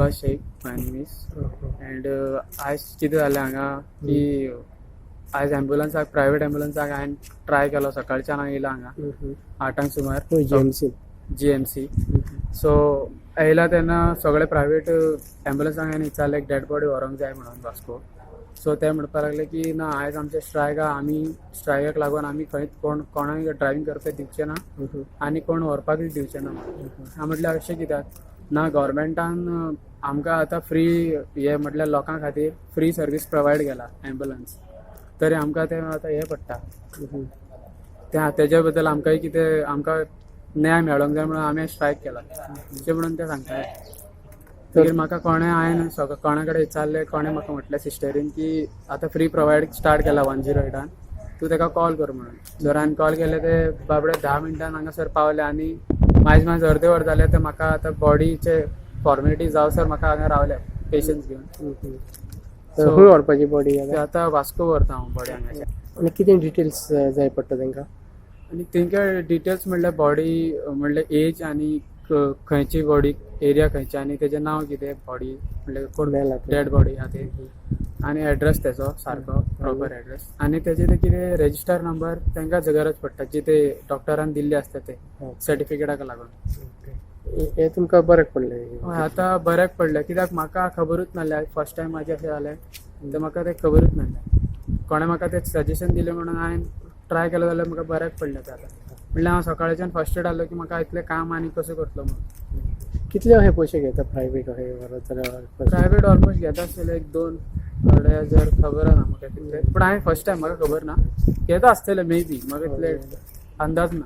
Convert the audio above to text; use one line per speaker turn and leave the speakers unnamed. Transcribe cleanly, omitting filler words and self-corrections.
Shahbaz Shaikh my name is. And आयज कितें जालें हांगा की आयज एम्बुलन्साक, प्रायवेट एम्बुलन्साक हांवें ट्राय केलो. सकाळच्यान हांव येयला हांगा 8 आंक सुमार.
जीएमसी.
जीएमसी. सो येयला तेन्ना सगळे प्रायवेट एम्बुलन्साक हांवें विचारलें, एक डेड बॉडी व्हरूंक जाय म्हणून वास्को. सो ते म्हणपाक लागले की ना, आयज आमचें स्ट्रायक आहा, आमी स्ट्रायकाक लागून आमी खंयच कोण कोणाक ड्रायव्हिंग करपाक दिवचे ना आनी कोण व्हरपाकूय दिवचे ना म्हणून. हांवें म्हटलें, अशें कित्याक ना? गव्हर्मेंटान आमकां आतां फ्री हे म्हटल्यार लोकां खातीर फ्री सर्वीस प्रोवायड केला एम्बुलन्स, तरी आमकां तें आतां हें पडटा त्या तेज्या बद्दल आमकांय कितें आमकां न्याय मेळोंक जाय म्हणून आमी स्ट्रायक केला, अशें म्हणून ते सांगताले. मागीर म्हाका कोणें, हांवें सगळें कोणा कडेन विचारलें, कोणें म्हाका म्हटलें सिस्टरीन की आतां फ्री प्रोवायड स्टार्ट केला 108न, तूं ताका कॉल कर म्हणून. जर हांवें कॉल केले, ते बाबडे 10 मिनटान हांगासर पावले आनी मायज मायज अर्दे वर जालें ते म्हाका आतां बॉडीचे फॉर्मेलिटी जावसर म्हाका हांगा रावले पेशन्स घेवन.
खंय व्हरपाची बॉडी?
ते आतां वास्को व्हरता हांव बॉडी हांगाच्यान.
आनी कितें डिटेल्स जाय पडटा तांकां?
आनी तेंकां डिटेल्स म्हणल्यार बॉडी म्हणल्यार एज आनी खंयची बॉडी, एरिया खंयची आनी तेजें नांव कितें, बॉडी म्हणल्यार कोण
मेला ते.
डेड बॉडी आहा ते आनी एड्रेस तेचो सारको प्रॉपर एड्रेस आनी तेजे ते कितें रेजिस्टर नंबर तांकां गरज पडटा, जी ते डॉक्टरान दिल्ली आसता ते सर्टिफिकेटाक लागून.
हे तुमकां बऱ्याक पडलें?
हय, आतां बऱ्याक पडलें, कित्याक म्हाका खबरूच नासलें. फर्स्ट टायम म्हाजें अशें जालें तें म्हाका तें खबरूच नासलें. कोणें म्हाका तें सजेशन दिलें म्हणून हांवें ट्राय केलें जाल्यार म्हाका बऱ्याक पडलें तें. आतां म्हणल्यार हांव सकाळच्यान फर्स्ट एड आसलो की म्हाका इतलें काम आनी कसो करतलो म्हणून.
कितले अशे पयशे घेता प्रायवेट अशें व्हरत जाल्यार?
प्रायवेट ऑलमोस्ट घेता आसतले एक 2-2.5 हजार, खबर ना म्हाका तितले, पूण हांवें फर्स्ट टायम, म्हाका खबर ना. घेता आसतले मे बी, म्हाका इतले अंदाज ना.